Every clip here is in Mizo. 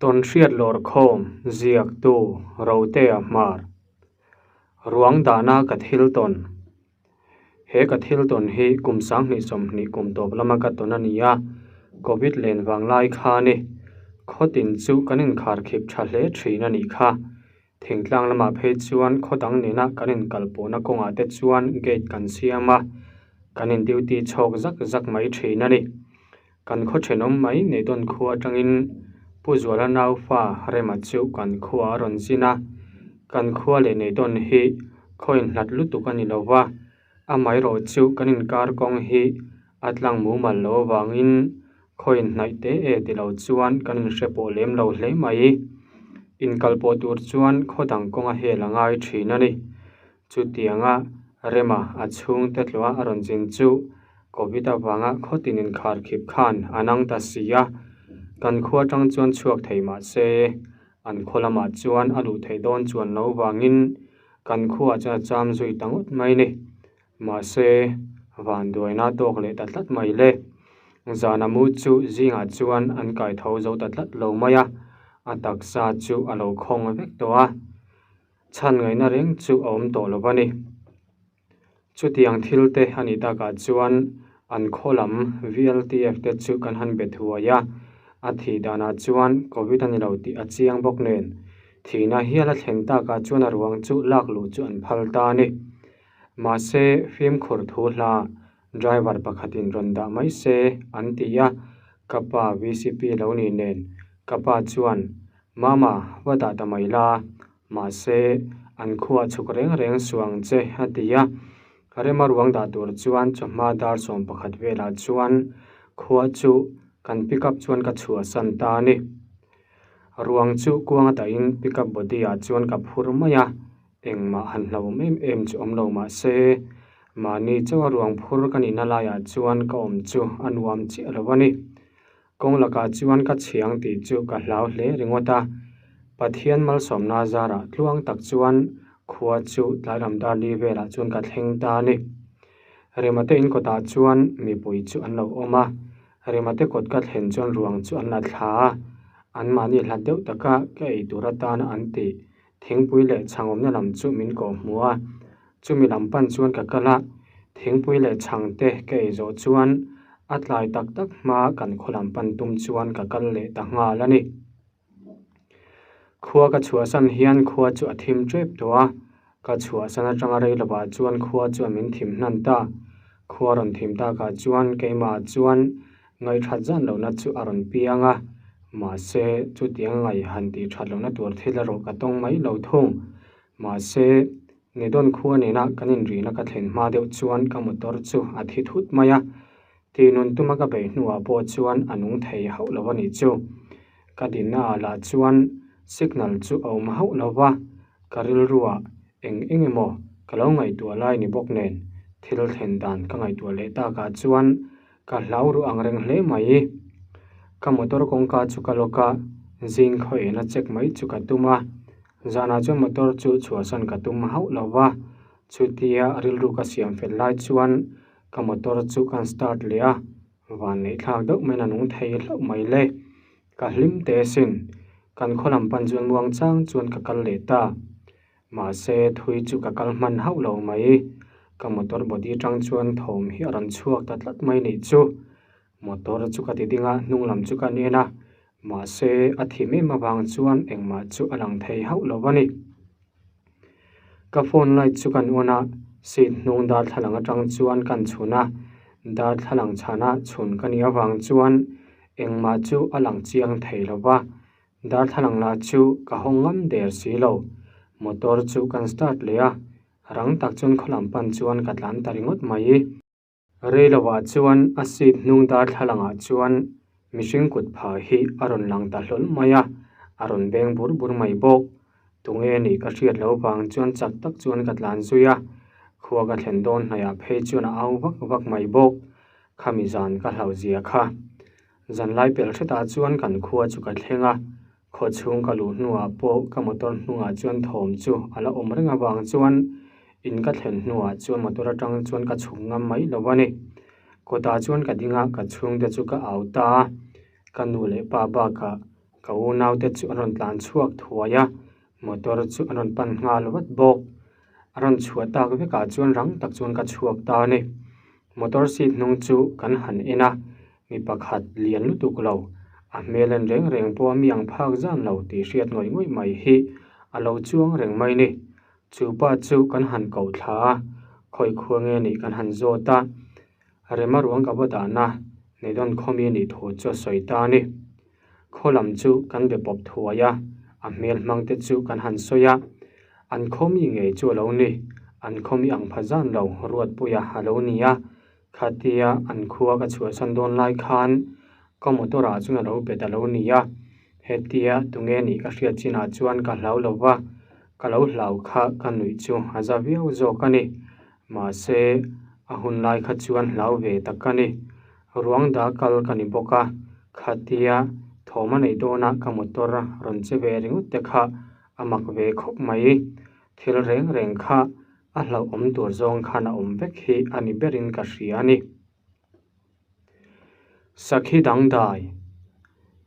Tawnhriat lawrkhawm ziaktu Rotea Hmar Ruang dahna ka thil tawn He ka thil tawn hi kum 2020 kum tawp lama ka tawn a ni a, Covid len vang lai kha ni. Khawtin chu kan inkharkhip tha hle thin a nih kha. Thingtlang lamah phei chuan khaw dang nena kan inkalpawhna kawngah te chuan gate kan siam a, kan in duty chhawk zak zak mai thin a ni. Kan khaw thenawm mai Neidawn khua atangin Pu Zuala naufa Rema chu kan khua a rawn zin a, kan khua leh Neidawn hi khaw inhlat lutuk a ni lo va, amaherawhchu kan inkar kawng hi a tlang mumal lo avangin Khaw inhnaih teh e ti lo chuan kan inhre pawh lem lo hle mai. Inkal pawh tur chuan khaw dang kawnga hel a ngai thin a ni. Chutianga Rema a chhungte tluah a rawn zin chu Covid avanga khaw tin inkhar khip khan a nang ta si a. Kan khua atang chuan chhuak thei mah se an khaw lamah chuan a luh theih dawn chuan lo vangin kan khuaah chuan a cham zui ta ngawt mai ni. Mahse, vanduaina tawk leh ta tlat mai le. Zana mu chu zingah chuan an kai tho zo ta tlat lo mai a, a taksa chu a lo khawng vek tawh a, chhan ngaihna reng chu a awm tawh lo a ni. Chutiang thil te a nih takah chuan an khaw lam VLTF te chu kan han be thuai a, a thih danah chuan Covid a ni lo tih a chiang bawk nen, thihna hial a thlen takah chuan a ruang chu lak luh chu an phal ta a ni. Mahse, fimkhur thu hla driver pakhatin rawn dah mai se an ti a, ka pa VCP lo ni nen ka pa chuan, Mama, va dah ta mai la, mahse, an khuah chhuk reng reng suh ang che a ti a. Rema ruang dah tur chuan chawhma dar 11 velah chuan khua chu kan pick up chuan ka chhuahsan ta a ni. Ruang chu kuanga dahin pick up body ah chuan ka phur mai a. Engmah han hlauhawm em em chu awm lo mah se, mahni chauha ruang phur ka nihna laiah chuan ka awm chu a nuam chiah lo a ni. Kawng lakah chuan ka chhiang tih chu ka hlau hle ringawt a, Pathian malsawmna zarah tluang tak chuan khua chu tlailam dar li velah chuan ka thleng ta a ni. Remate in kawtah chuan mipui chu an lo awm a, Remate kawt ka thlen chuan ruang chu an la thla a, anmahni hlat deuh taka ka ei tur atana an tih Thingpui leh chhang awmna lam chu min kawh hmu a, chumi lam pan chuan ka kal a, thingpui leh chhang te ka ei zawh chuan a tlai tak tak hma kan khaw lam pan tum chuan ka kal leh ta nghal a ni. Khua ka chhuahsan hian khua chu a thim tep tawh a, ka chhuahsan atanga rei lovah chuan khua chuan min thim hnan ta. Khua rawn thim takah chuan keimahah chuan Ngaihthat zan lohna chu a rawn piang a, mahse chutiang ngaih han tih that lohna tur thil erawh ka tawng mai lo thung. Mahse, Nidawn khua nena kan inrihna ka thlen hma deuh chuan ka motor chu a thi thut mai a, tihnun tuma ka beih hnuah pawh chuan a nung thei hauh lo a nih chu. Ka dinna ah lah chuan signal chu a awm hauh lo va, ka rilruah eng eng emaw ka lo ngaihtuah lai ni bawk nen thil thlen dan ka ngaihtuah leh takah chuan Ka hlau ruh ang reng hle mai. Ka motor kawngka chu ka lawk a, zing khaw ena check mai chu ka tum a. Zanah chuan motor chu chhuahsan ka tum hauh lo va, chutia rilru ka siam fel lai chuan ka motor chu kan start leh a, van neih thlak deuh maiin a nung thei hlauh mai le. Ka hlim teh asin, kan khaw lam pan chuan muangchang chuan ka kal leh ta. Mahse, thui chu ka kal hman hauh lo mai. Ka motor body atang chuan thawm hi a rawn chhuak ta tlat mai nih chu. Motor chu ka ti ding a, hnung lam chu ka en a. Mahse, a thim em avang chuan engmah chu a lang thei hauh lo a ni. Ka phone light chu kan on a, seat hnung darthlalang atang chuan kan chhun a. Darthlalang chhana chhun ka nih avang chuan engmah chu a lang chiang thei lo va. Darthlalang lah chu ka hawng ngam der si lo. Motor chu kan start leh a, rang tak chuan khaw lam pan chuan ka tlan ta ringawt mai. Rei lovah chuan a seat hnung darthlalangah chuan mihring kut phah hi a rawn lang ta hlawl mai a, a rawn beng bur bur mai bawk. Tunge nih ka hriat loh vang chuan chak tak chuan ka tlan zui a, khua ka thlen dawn hnaihah phei chuan a au vak vak mai bawk. Khami zan ka hlauh zia kha. Zanlai pelh hretah chuan kan khua chu ka thleng a, khaw chhung ka luh hnuah pawh ka motor hnungah chuan thawm chu a la awm reng avang chuan in ka thlen hnuah chuan motor atang chuan ka chhuk ngam mai lo a ni. Kawtah chuan ka ding a, ka chhungte chu ka au ta a, ka nu leh pa bakah. Ka unaute chu an rawn tlan chhuak thuai a, motor chu an rawn pan nghal vat bawk. A rawn chhuah tak vekah chuan rang tak chuan ka chhuak ta a ni. Motor seat hnung chu kan han en a, mi pakhat lian lutuk lo, a hmel en reng reng pawh a mi ang phak zan lo tih hriat ngawih ngawih mai hi a lo chuang reng mai ni. Chu pa chu kan han koh thla a, khawi khua nge nih kan han zawt a, Rema ruang ka va dahna Neidon khawmi nih thu chu a sawi ta a ni. Khaw lam chu kan be pawp thuai a, a hmel hmang te chu kan han sawi a, an khawmi ngei chu a lo ni, an khawmi ang pha zan lo Ruatpuia a lo ni a, khatia an khua ka chhuahsan dawn lai khan ka motor ah chuan a lo bet a lo ni a, hetia tunge nih ka hriat chinah chuan ka hlau lo va, ka lo hlau kha ka nuih chu a za viau zawk a ni. Mahse, a hun lai kha chuan hlau ve tak a ni. Ruang dah kal ka ni bawk a, khatia thawm a neih dawnah ka motor rawn che ve ringawt te kha a mak ve khawp mai. Thil reng reng kha a hlauhawm tur zawng khan a awm vek hi a ni berin ka hria a ni. Sakhi dangdai,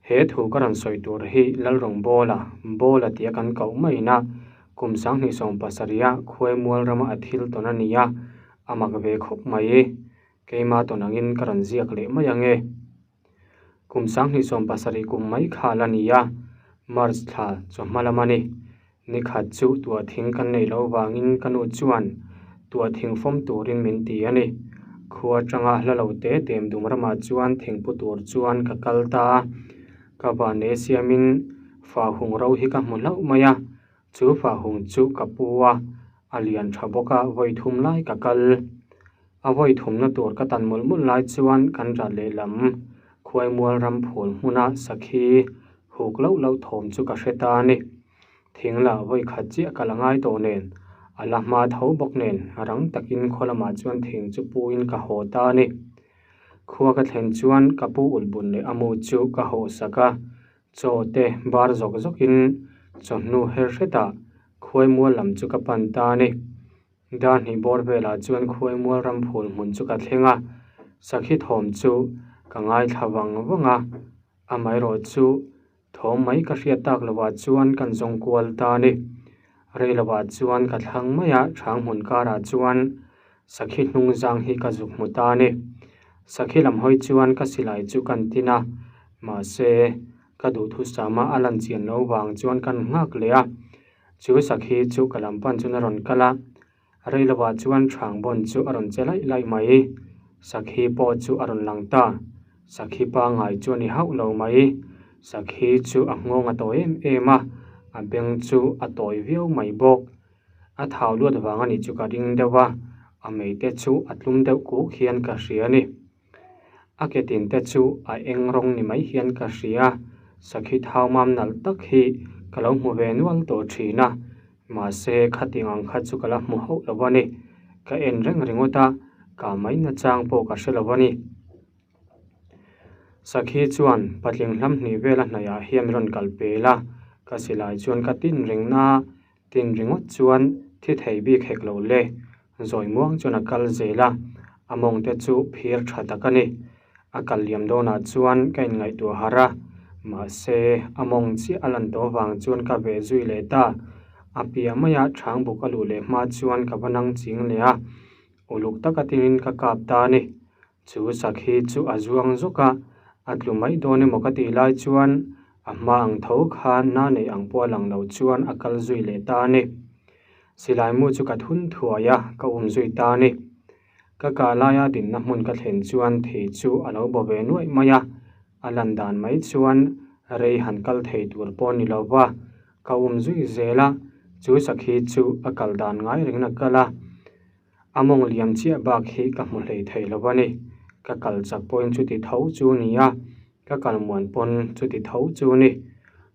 He thu ka rawn sawi tur hi Lalrawngbawla, Bawla tia kan koh maina kum 2070-a Khuaimual rama a thil tawn a ni a, a mak ve khawp mai. Keima tawn angin ka rawn ziak leh mai ang e. Kum 2070 kum mai kha la ni a, March thla chawhma lam a ni. Nikhat chu tuah thing kan neih loh vangin ka nu chuan tuah thing fawm turin min ti a ni. Khua atanga hla lo te dem dum ramah chuan thingpu tur chuan ka kal ta a, ka vannei siamin fahung ro hi ka hmu hlauh mai a, chu fahung chu ka pu a, a lian tha bawk a vawi thum lai ka kal. A vawi thumna tur ka tan mawlh mawlh lai chuan kan rat lehlam Khuaimual ram phul hmuna sakhi huk loh loh thawm chu ka hre ta a ni. Thing lah vawi khat chiah ka la ngai tawh nen, a la hma tho bawk nen rang takin khaw lamah chuan thing chu puin ka haw ta a ni. Khua ka thlen chuan ka pu ulhbun leh a mu chu ka hawhsak a, chaw te bar zawk zawkin chawhnu her hretah Khuaimual lam chu ka pan ta a ni. Dar hnih bawr velah chuan Khuaimual ram phul hmun chu ka thleng a, sakhi thawm chu ka ngaithla vang vang a, amaherawh chu thawm mai ka hriat tak lovah chuan kan zawng kual ta a ni. Rei lovah chuan ka thlang mai a, thang hmun karah chuan sakhi hnung zang hi ka zuk hmu ta a ni. Sakhi lam hawi chuan ka silai chu kan tin a, mahse ka duhthusama a lan chian loh vang chuan kan nghak leh a. Chu sakhi chu ka lam pan chuan a rawn kal a, rei lovah chuan Hrangbawn chu a rawn che laih laih mai. Sakhi pawh chu a rawn lang ta. Sakhi pangngai chu a ni hauh lo mai. Sakhi chu a nghawng a tawi em em a, a beng chu a tawi viau mai bawk. A thau luat vang a nih chu ka ring deuh a, a mei te chu a tlum deuh kuk hian ka hria a ni. A ke tin te chu a eng rawng ni mai hian ka hria, sakhi thau mam nalh tak hi ka lo hmu ve nual tawh thin a, mahse khatiang ang kha chu ka la hmu hauh lo a ni, ka en reng ringawt a, ka mai nachang pawh ka hre lo a ni. Sakhi chuan patling hlam hnih vel a hnaihah hian min rawn kal pel a, ka silai chuan ka tin reng na a, Tin ringawt chuan thi thei bik hek lo le. Zawi muang chuan a kal zel a, a mawng te chu phir tha tak a ni. A kal liam dawnah chuan ka inngaihtuah harh a, mahse a mawng chiah a lan tawh vang chuan ka veh zui leh ta. A piah maia chhang buk a luh leh hma chuan ka va nang ching leh a, uluk taka tinin ka kap ta a ni. Chu sakhi chu a zuang zawk a, a tlu mai dawn emaw ka tih lai chuan a hma ang tho khan na nei ang pawh a lang lo chuan a kal zui leh ta a ni. Silai mu chu ka thun thuai a, ka um zui ta a ni. Ka kah laia dinna hmun ka thlen chuan thei chu a lo baw ve nuaih mai a, a lan dan mai chuan rei han kal thei tur pawh a ni lo va, ka um zui zel a, chu sakhi chu a kal dan ngai rengin a kal a. A mawng liam chiah bak hi ka hmu hlei thei lo a ni. Ka kal chak pawhin chuti tho chu ni a, ka kal muan pawn chuti tho chu ni.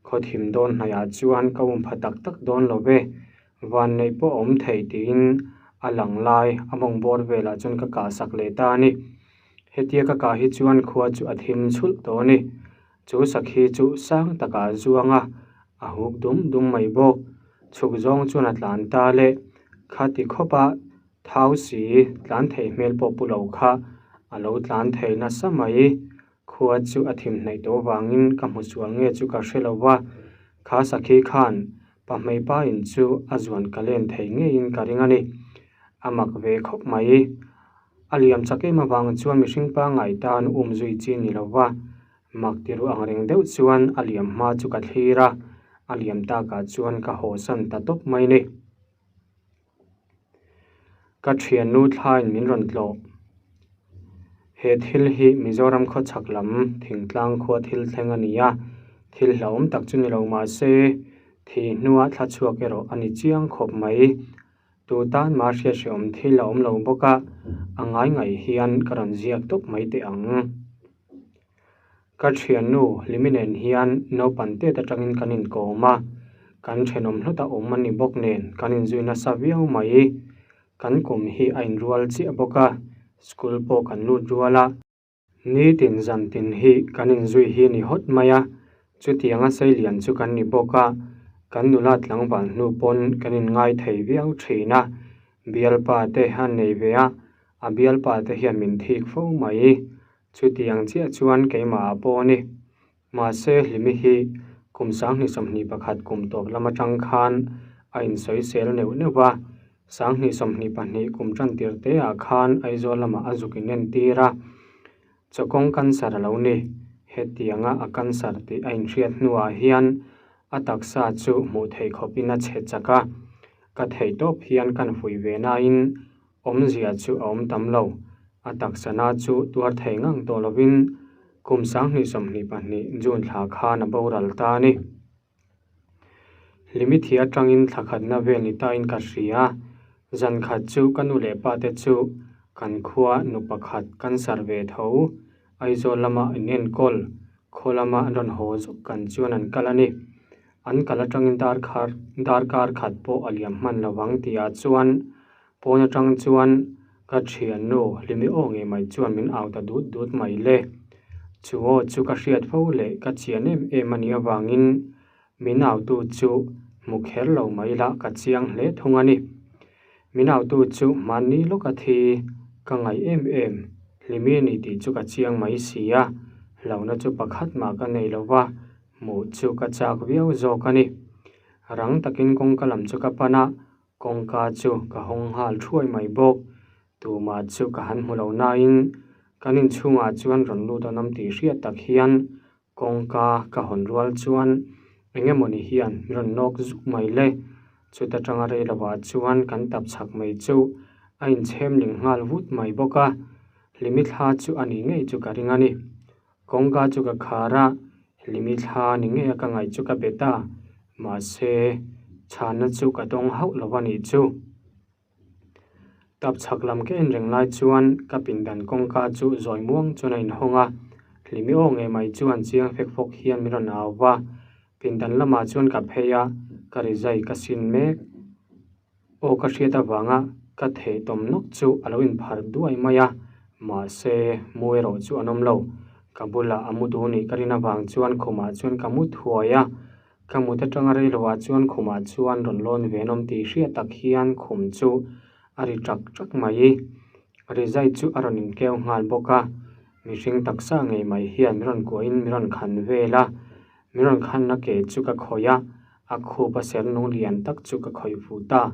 Khawthim dawn hnaihah chuan ka um pha tak tak dawn lo ve, van neih pawh a awm thei tiin a lang lai a mawng bawr velah chuan ka kah sak leh ta a ni. Hetia ka kah hi chuan khua chu a thim chhulh tawh a ni. Chu sakhi chu sang takah a zuang a, a huk dum dum mai bawk. Chhuk zawng chuan a tlan ta le. Khati khawpa thau si tlan thei hmel pawh pu lo kha a lo tlan thei nasa mai. Khua chu a thim hnaih tawh avangin ka hmu sual nge chu ka hre lo va, kha sakhi khan pahmeipa in chu a zuan ka len thei ngeiin ka ring a ni. A mak ve khawp mai. A liam chak em avang chuan mihring pangngai tan um zui chi ni lo va, mak ti ruh ang reng deuh chuan a liam hma chu ka thlir a, a liam takah chuan ka hawsan ta tawp mai ni. Ka thiannu thlain min rawn tlawh. He thil hi Mizoram khawchhak lam thingtlang khua thil thleng a ni a, thil hlauhawm tak chu ni lo mah se, thi hnua thla chhuak erawh a ni chiang khawp mai. Tu tan mah hriat hrehawm thil a awm lo bawk a, a ngai ngaih hian ka rawn ziak tawp mai teh ang. Ka thiannu Hlimi nen hian naupan tet atangin kan inkawm a, kan thenawm hlawt a awm a ni bawk nen kan inzui nasa viau mai. Kan kum hi a inrual chiah bawk a, school pawh kan lut rual a. Nitin zan tin hi kan inzui hi ni hawt mai a, chutianga seilian chu kan ni bawk a, kan nula tlangval hnu pawn kan inngai thei viau thin a, bialpa te a nei ve a, a bialpa te hian min thik fo mai. Chutiang chiah chuan keimah ah pawh a ni. Mahse Hlimi hi kum 2021 kum tawp lam atang khan a insawisel neuh neuh va, 2022 kum tan tir te ah khan Aizawl lamah a zuk inentir a, chawkawng cancer a lo ni. Hetianga a cancer tih a inhriat hnuah hian a taksa chu hmuh theih khawpin a chhe chak a, ka theihtawp hian kan fuih ve nain Awmzia chu a awm tam lo. A taksana chu tuar thei ngang tawh lovin kum 2022 June thla khan a boral ta a ni. Hlimi thi atangin thla khatna vel ni tain ka hria. Zan khat chu ka nu leh pa te chu kan khua nu pakhat cancer ve tho Aizawl lama inenkawl khaw lama an rawn haw zawk kan chuan an kal a ni. An kal atangin darkar darkar khat pawh a liam hman lovang tihah chuan Pawn atang chuan ka thiannu Hlimi aw ngei mai chuan min au ta dut dut mai le. Chu aw chu ka hriat fo leh ka chian em em a nih avangin min autu chu hmu kher lo mai la ka chiang hle thung a ni. Min autu chu hmanni lawka thi ka ngaih em em Hlimi a ni tih chu ka chiang mai si a, hlauhna chu pakhat mah ka nei lo va, hmuh chu ka chak viau zawk a ni. Rang takin kawngka lam chu ka pan a, Kawngka chu ka hawng nghal thuai mai bawk. Tumah chu ka han hmu lo nain kan inchhungah chuan rawn lut an awm tih hriat tak hian kawngka ka hawn rual chuan eng emawni hian min rawn nawk zuk mai le. Chuta tanga rei lovah chuan kan tap chhak mai chu a inchhem ling nghal vut mai bawk a, Hlimi thla chu a nih ngei chu ka ring a ni. Kawngka chu ka khar a, Hlimi thla ni ngei a ka ngaih chu ka bet a, mahse chhanna chu ka dawng hauh lo a nih chu. Tap chhak lam ka en reng lai chuan ka pindan kawngka chu zawi muang chuan a inhawng a, Hlimi aw ngei mai chuan chiang fek fawk hian min rawn au va, pindan lamah chuan ka phei a, ka rizai ka sin mek. Aw ka hriat avanga ka theih tawm nawk chu a lo inphar duai mai a, mahse mu erawh chu an awm lo. Ka bulah a mu duh nih ka rin avang chuan khumah chuan ka mu thuai a, ka mut atanga rei lovah chuan khumah chuan rawn lawn ve an awm tih hriat tak hian khum chu a ri ṭak ṭak mai. Rizai chu a rawn inkeu nghal bawk a, mihring taksa ngei mai hian min rawn kuahin min rawn khan vel a, min rawn khanna ke chu ka khawih a, A khup a ser nung lian tak chu ka khawih fuh ta.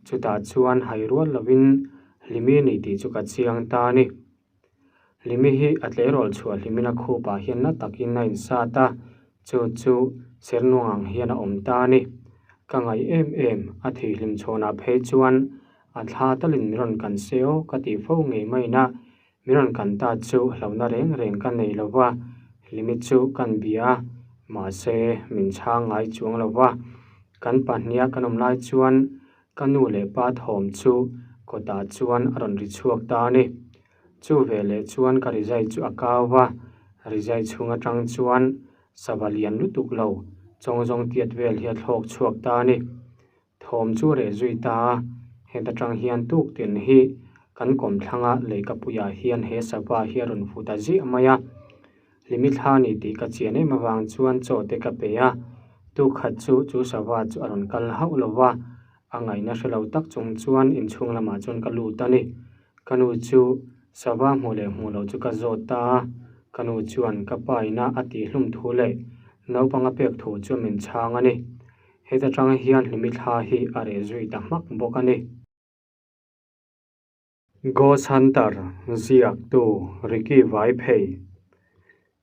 Chutah chuan hai rual lovin Hlimi a ni tih chu ka chiang ta a ni. Hlimi hi a tleirawl chhuah hlimin a khupah hian na takin a insat a, chu chu ser nung ang hian a awm ta a ni. Ka ngaih em em, a thih hlim chhawnah phei chuan a thla talin min rawn kan se aw ka tih fo ngei maiin a, Min rawn kan ta chu hlauhna reng reng ka nei lo va, Hlimi chu kan bia a, mahse min chhang ngai chuang lo va. Kan pahniha kan awm lai chuan ka nu leh pa thawm chu kawtah chuan a rawn ri chhuak ta a ni. Chu veleh chuan ka rizai chu a kau va, rizai chhung atang chuan sava lian lutuk lo chawngzawng tiat vel hi a thlawk chhuak ta a ni. Thawm chu reh zui ta a, heta tang hian tuk tin hi kan kawmthlanga leikapuiah hian he sava hi a rawn fu ta ziah mai a. Hlimi thla ni tih ka chian em avang chuan chaw te ka pe a, tuk khat chu chu sava chu a rawn kal hauh lo va, a ngaihna hre lo tak chung chuan inchhung lamah chuan ka lut a ni. Ka nu chu sava hmuh leh hmuh loh chu ka zawt ta a, Ka nu chuan ka pa ina a tihhlum thu leh naupang a pek thu chu min chhang a ni. Heta tang hian Hlimi thla hi a reh zui ta hmak bawk a ni. Ghost Hunter ziaktu Ricky Vaiphei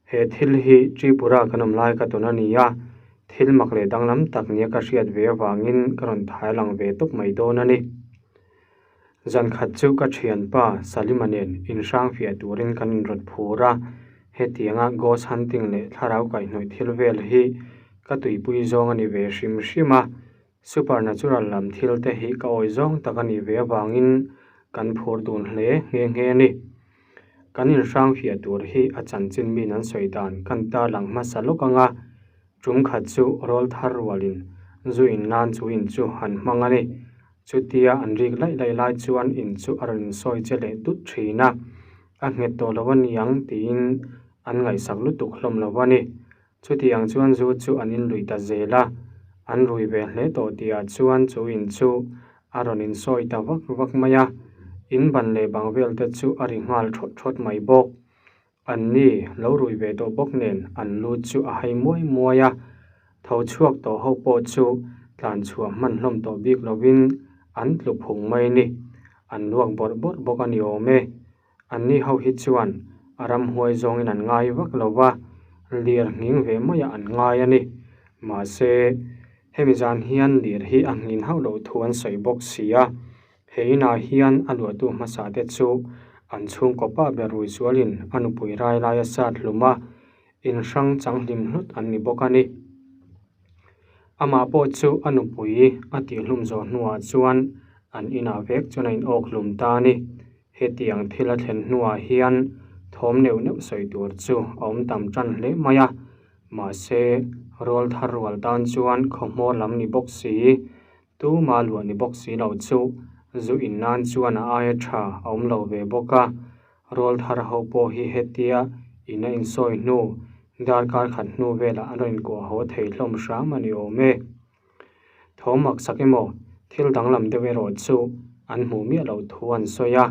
He thil hi Tripura kan awm lai ka tawn a ni a, thil mak leh danglam tak nia ka hriat ve avangin ka rawn thai lang ve tawp mai dawn a ni. Zan khat chu ka thianpa Salima nen inhrang fiah turin kan inrawt phur a, hetianga ghost hunting leh thlarau kaihhnawih thil vel hi ka tuipui zawng a ni ve hrim hrim a, supernatural lam thil te hi ka awi zawng tak a nih ve avangin kan phur dun hle nghe nghe a ni. Kan inhrang fiah tur hi a chanchin min an sawi dan kan tarlang hmasa lawk ang a, tum khat chu rawl thar rualin zu in nan chu in chu han hmang a ni. Chutia an rik laih laih lai chuan in chu a rawn insawi che leh dut thin a, a nghet tawh lo a niang tiin an ngaihsak lutuk hlawm lo a ni. Chutiang chuan zu chu an inlui ta zel a, an rui ve hle tawh tihah chuan chu in chu a rawn insawi ta vak vak mai a, in ban leh bang vel te chu a ri nghal thawt thawt mai bawk. An ni lo rui ve tawh bawk nen an lu chu a hai muai muai a, tho chhuak tawh ho pawh chu tlan chhuah hman hlawm tawh bik lovin an tlu phung mai ni. An luak bawrh bawrh bawk a ni awm e. Anni ho hi chuan a ramhuai zawngin an ngai vak lo va, lir nghing ve maiah an ngai a ni. Mahse, hemi zan hian lir hi a nghin hauh loh thu an sawi bawk si a. He inah hian a luahtu hmasa te chu an chhungkaw pa ber Ruizualin a nupui rai laia sat hlum a, inhrang chang hlim hlut an ni bawk a ni. Amah pawh chu a nupui a tihhlum zawh hnuah chuan an inah vek chuan a inawk hlum ta a ni. Hetiang thil a thlen hnuah hian thawm neuh neuh sawi tur chu a awm tam tan hle mai a, mahse rual thar rual tan chuan khawhmawr lam ni bawk si, tuma luah ni bawk si lo chu zu in nan chuan a aia tha a awm lo ve bawk a, rual thar ho pawh hi hetia in a insawi hnu darkar khat hnu velah an rawn inkuah haw thei hlawm hram a ni awm e. Thawm mak sak emaw thil danglam deuh erawh chu an hmuh miah loh thu an sawi a.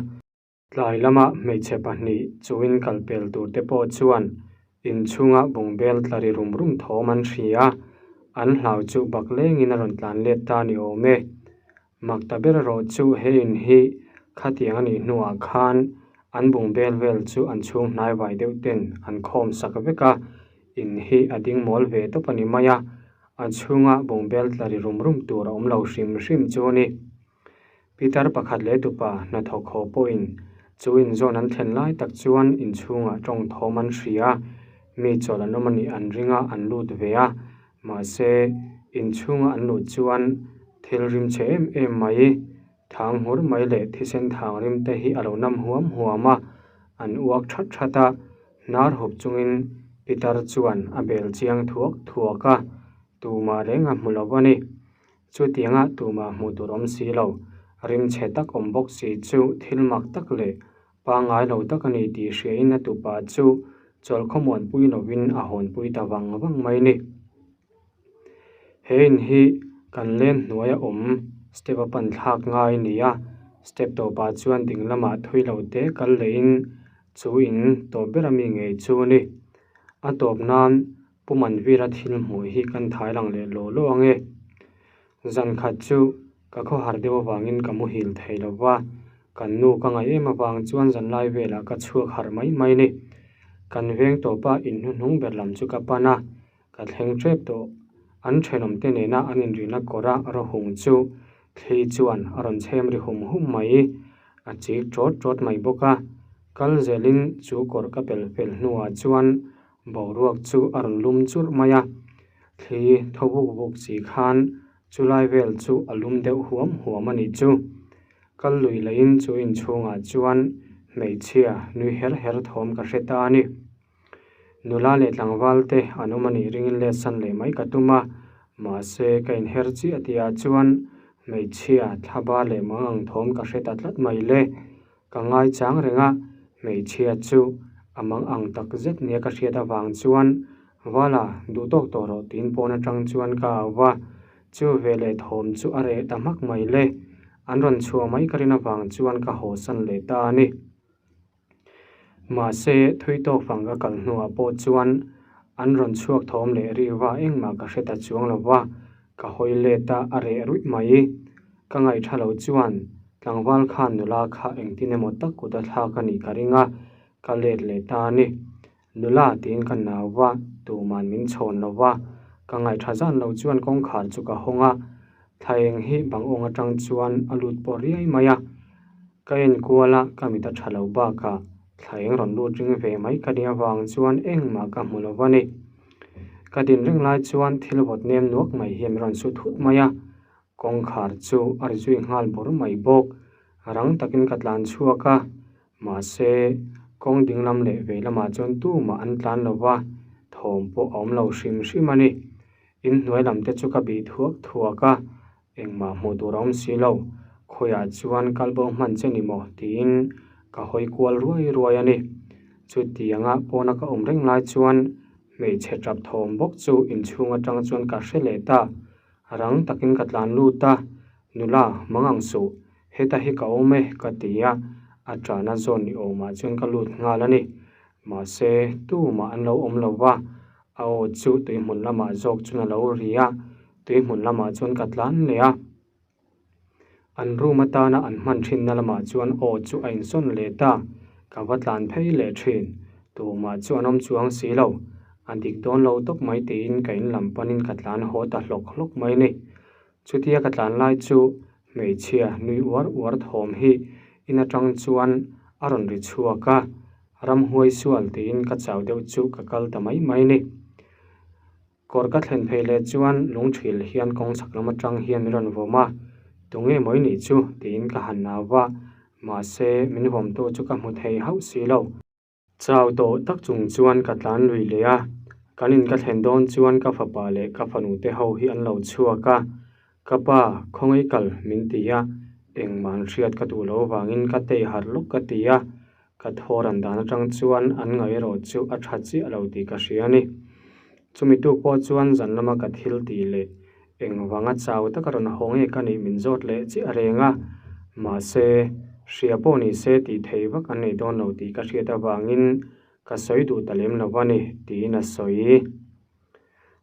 Tlai lama hmeichhe pahnih chuin kal pel tur te pawh chuan inchhunga bungbel tla ri rum rum thawm an hria a, an hlau chu bak lengin a rawn tlan let ta ni awm e. Mak ta ber erawh chu he in hi khatiang a nih hnuah khan an bungbel vel chu an chhung hnai vai deuh ten an khawm sak vek a, in hi a ding mawl ve tawp a ni mai a. A chhunga bungbel tla ri rum rum tur a awm lo hrim hrim chu a ni. Pitar pakhat leh tupa hnathawk haw pawhin chu inzawn an thlen lai tak chuan inchhungah tawng thawm an hria a, mi chawlh an awm a nih an ring a, an lut ve a. Mahse, inchhunga an luh chuan thil rim chhe em em mai, thang nghur mai leh thisen thang rim te hi a lo nam huam huam a, an uak that that a. Hnar hup chungin Pitar chuan a bel chiang thuak thuak a, tumah reng a hmu lo a ni. Chutianga tumah hmuh tur awm si lo, rimchhe tak awm bawk si chu thil mak tak leh pangngai lo tak a ni tih hriain a tupa chu chawlh khawmuanpui lovin a hawnpui ta vang vang mai ni. He in hi kan len hnuaia awm step a pan thlak ngai a ni a, step tawpah chuan ding lamah thui lo te kal lehin chu in tawp ber ami ngei chu a ni. A tawp nan Pu Manvira thil hmuh hi kan thai lang leh law law ang e. Zan khat chu ka khawhar deuh avangin ka muhil thei lo va, kan nu ka ngaih em avang chuan zanlai velah ka chhuak harh mai mai a ni. Kan veng tawpa in hnuhnung ber lam chu ka pan a, Ka thleng tep tawh. An thenawmte nena an inrina kawra rawhung chu thli chuan a rawn chhem ri hum hum mai. A chik tawt tawt mai bawk a. Kal zelin chu kawr ka pel fel hnuah chuan boruak chu a rawn lum churh mai a. Thli thaw vuk vuk si khan chulai vel chu a lum deuh huam huam a nih chu. Kal lui leiin chu inchhungah chuan hmeichhia nui her her thawm ka hre ta a ni. Nula leh tlangval te an awm a nih ringin let san leh mai ka tum a, mahse ka inher chiah tihah chuan hmeichhia thlaba leh mangang thawm ka hre ta tlat mai le. Ka ngai chang reng a, hmeichhia chu a mangang tak zet nia ka hriat avang chuan Vala duh tawk tawh rawh tiin pawn atang chuan ka au va, chu veleh thawm chu a reh ta hmak mai le. An rawn chhuah mai ka rin avang chuan ka haw san leh ta a ni. Mahse, thui tawk fang ka kal hnuah pawh chuan an rawn chhuak thawm leh riva engmah ka hre ta chuang lo va, ka hawi let a, a reh ruih mai. Ka ngaihṭha lo chuan tlangval khan nula kha engtin emaw tak kut a thlak a nih ka ring a, ka let leh ta a ni. Nula tiin ka nau va, tuman min chhawn lo va, ka ngaihṭha zan lo chuan kawngkhar chu ka hawng a, thla eng hi bang awng aṭang chuan a lut pawh riai mai a. Ka en kual a, ka mit a ṭha lo bakah thla eng rawn lut ring ve mai ka nih avang chuan engmah ka hmu lo va ni. Ka din reng lai chuan thil vawt nem nuak mai hian min rawn su thut mai a, kawngkhar chu a ri zui nghal bawrh mai bawk. Rang takin ka tlan chhuak a, Mahse, kawng dinglam leh vei lamah chuan tumah an tlan lo va, thawm pawh a awm lo hrim hrim a ni. Inhnuai lam te chu ka bih thuak thuak a, engmah hmuh tur a awm si lo. Khawiah chuan kal bo hman che ni maw? tiin ka hawi kual ruai ruai a ni. Chutianga pawna ka awm reng lai chuan hmeichhe tap thawm bawk chu inchhung atang chuan ka hre leh ta. Rang takin ka tlan lut a, Nula, mang ang suh. Heta hi ka awm e, ka ti a, a ṭahna zawn ni awmah chuan ka lut nghal a ni. Mahse, tumah an lo awm lo va, a aw chu tuihmun lamah zawk chuan a lo ri a, tuihmun lamah chuan ka tlan leh a. An room atana an hman ṭhinna lamah chuan aw chu a insawn leh ta, ka va tlan phei leh ṭhin. Tumah chu an awm chuang si lo, a dik dawn lo tawp mai tiin ka in lam panin ka tlan haw ta hlawk hlawk mai a ni. Chutia ka tlan lai chu hmeichhia nui uar uar thawm hi in atang chuan a rawn ri chhuak a, ramhuai sual tiin ka chau deuh chu ka kal ta mai mai ni. Kawr ka thlen phei leh chuan lungthil hian kawng chhak lam atang hian min rawn vawm a, tunge mawi nih chu tiin ka han nau va, mahse min vawmtu chu ka hmu thei hauh si lo. Chau tawh tak chung chuan ka tlan lui leh a, kan in ka thlen dawn chuan ka fapa leh ka fanu te ho hi an lo chhuak a, ka pa khawngaih kal min ti a, engmah an hriat ka duh loh avangin ka tei harh lawk ka ti a, ka thaw ran dan atang chuan an ngaih erawh chu a tha chiah lo tih ka hria a ni. Chumi tuk pawh chuan zan lama ka thil tih leh Engvanga chau taka rawn haw nge ka nih min zawt leh chiah reng a, mahse, hria pawh ni se tih thei vak an nei dawn lo tih ka hriat avangin ka sawi duh ta lem lo a ni, tiin a sawi.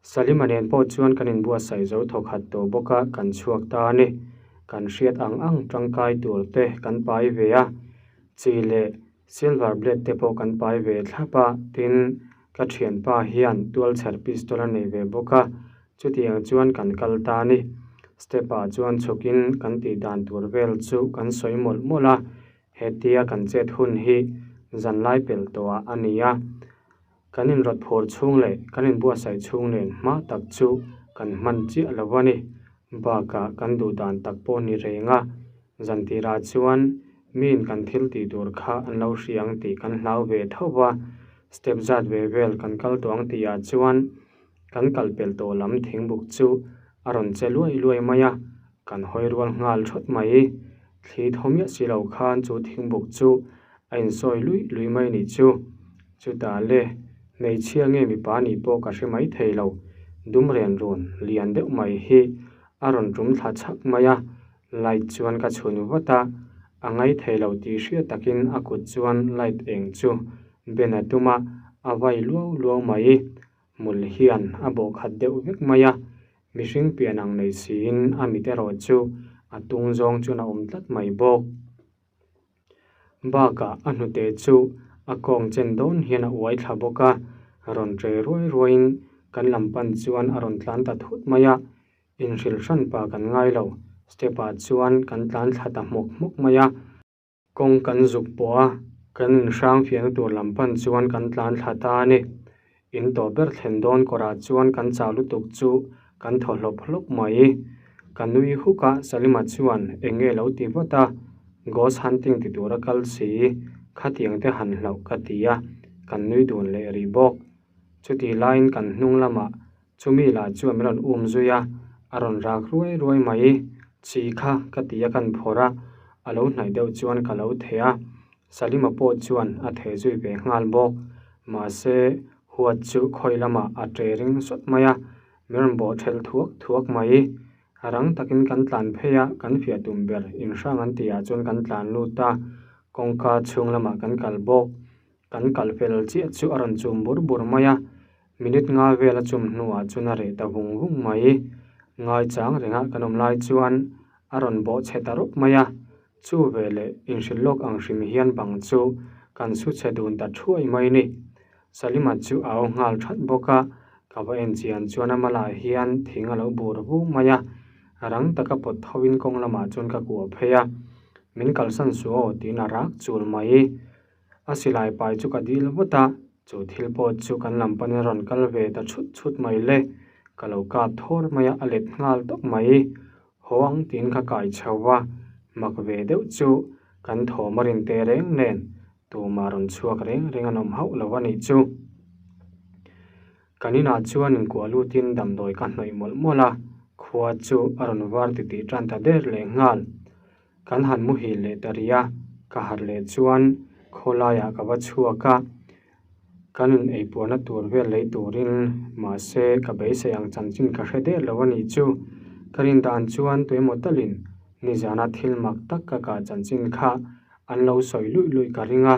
Salima nen pawh chuan kan inbuatsaih zo thawkhat tawh bawk a, kan chhuak ta a ni. Kan hriat ang ang tangkai tur te kan pai ve a, chi leh silver blade te pawh kan pai ve thlap a, tin, ka thianpa hian tualchher pistol a nei ve bawk a, Chutiang chuan kan kal ta a ni. Step ah chuan chhukin kan tih dan tur vel chu kan sawi mawlh mawlh a, hetia kan chet hun hi zanlai pel tawhah a ni a. Kan inrawt phur chhung leh kan inbuatsaih chhung nen hma tak chu kan hman chiah lo a ni. Bakah kan duh dan tak pawh ni reng a, zan tirah chuan miin kan thil tih tur kha an lo hria ang tih kan hlau ve tho va, step zat ve vel kan kal tawh ang tihah chuan Kan kal pel tawh lam thingbuk chu a rawn che luai luai mai a, kan hawi rual nghal thawt mai. Thli thaw miah si lo khan chu thingbuk chu a insawi luih luih mai nih chu. Chutah le, hmeichhia nge mipa nih pawh ka hre mai thei lo, dum ren run lian deuh mai hi a rawn tum thla chhak mai a, light chuan ka chhun vat a, a ngai thei lo tih hriat takin a kut chuan light eng chu ben a tum a, a vai luau luau mai. Hmul hian a bawh khat deuh vek mai a, mihring pian ang nei siin a mit erawh chu a tung zawng chuan a awm tlat mai bawk. Bakah a hnute chu a kawng chen dawn hian a uai thla bawk a, rawn tre ruai ruaiin kan lam pan chuan a rawn tlan ta thut mai a, inhrilh hran pa kan ngai lo, step ah chuan kan tlan thla ta hmawk hmawk mai a. Kawng kan zuk pawh a, kan inhrang fiahna tur lam pan chuan kan tlan thla ta a ni. In tawh ber thlen dawn kawrah chuan kan chau lutuk chu kan thaw hlawp hlawp mai. Ka nui huk a, Salima chuan eng nge lo ti vat a, Ghost hunting ti tura kal si, khatiang te han hlauh ka ti a, kan nui dun leh rih bawk. Chutih laiin kan hnung lamah Chumi lah chuan min rawn um zui a, a rawn rak ruai ruai mai. Chi kha ka ti a kan phawrh a, a lo hnaih deuh chuan ka lo theh a. Salima pawh chuan a theh zui ve nghal bawk. Mahse, huat chu khawi lamah a ṭe ring sawt mai a, min rawn bawh ṭhelh thuak thuak mai. Rang takin kan tlan phei a, kan fiah tum ber inhrang an tihah chuan kan tlan lut a, kawngka chhung lamah kan kal bawk. Kan kal fel chiah chu a rawn chum bur bur mai a, minute nga vel a chum hnuah chuan a reh ta vung vung mai. Ngaichang renga kan awm lai chuan a rawn bawh chhe ta rawp mai a, chu veleh inhrilh lawk ang hrim hian bang chu kan su chhe dun ta thuai mai ni. Salima chu a au nghal that bawk a, ka va en chian chuan a malah hian thing a lo bur vung mai a, rang taka pawt tho in kawng lamah chuan ka kuah phei a, min kalsan suh aw tiin a rak chul mai. A silai pai chu ka dil vut a, chu thil pawh chu kan lam panin a rawn kal ve ta chhut chhut mai le. Ka lo kap thawr mai a, a let nghal tawp mai. Haw ang tiin ka kai chho va, mak ve deuh chu kan thawm a rin teh reng nen tumah rawn chhuak reng reng an awm hauh lo a nih chu. Kan inah chuan inkuah lutin damdawi ka hnawih mawlh mawlh a, khua chu a rawn var titih tan ta der leh nghal. Kan han muhil leh ta rih a, ka harh leh chuan khawlaiah ka va chhuak a, kan in eipuahna tur vel lei turin mahse ka beisei ang chanchin ka hre der lo a nih chu. Ka rin dan chuan tuemaw talin nizana thil mak tak ka kah chanchin kha an lo sawi luih luih ka ring a,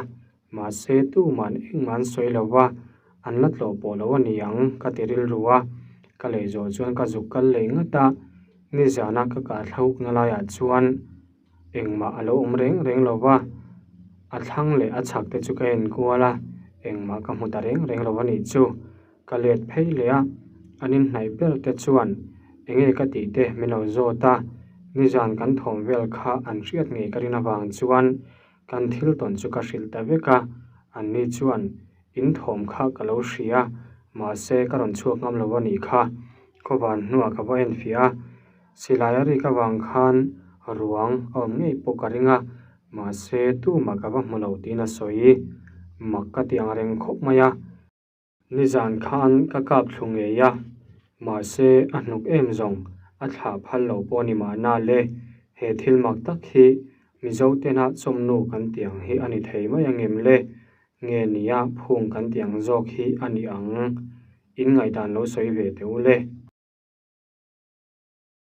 mahse tuman engmah an sawi lo va, an la tlawh pawh lo a ni ang ka ti rilru a, ka lei zawh chuan ka zuk kal leh ngat a, nizana ka kah thlahukna laiah chuan engmah a lo awm reng reng lo va, a thlang leh a chhak te chu ka en kual a, engmah ka hmu ta reng reng lo a nih chu. Ka let phei leh a, an inhnaih ber te chuan enge ka tih te min lo zawt a, nizan kan thawm vel kha an hriat ngei ka rin avang chuan kan thil tawn chu ka hrilh ta vek a, anni chuan in thawm kha ka lo hria, mahse ka rawn chhuak ngam lo a nih kha, khawvan hnuah ka va enfiah a, silai a rik avang khan ruang a awm ngei pawh ka ring a, mahse tumah ka va hmu lo tiin a sawi, mak ka ti ang reng khawp mai a. Nizan khan ka kap thlu ngei a, mahse a hnuk em zawng a thlah phal lo pawh a ni mahna le, he thil mak tak hi Mizo tena chawmnu kan tih ang hi a ni thei mai ang em le, nge nia phung kan tih ang zawk hi a ni ang, in ngaihdan lo sawi ve teh u le.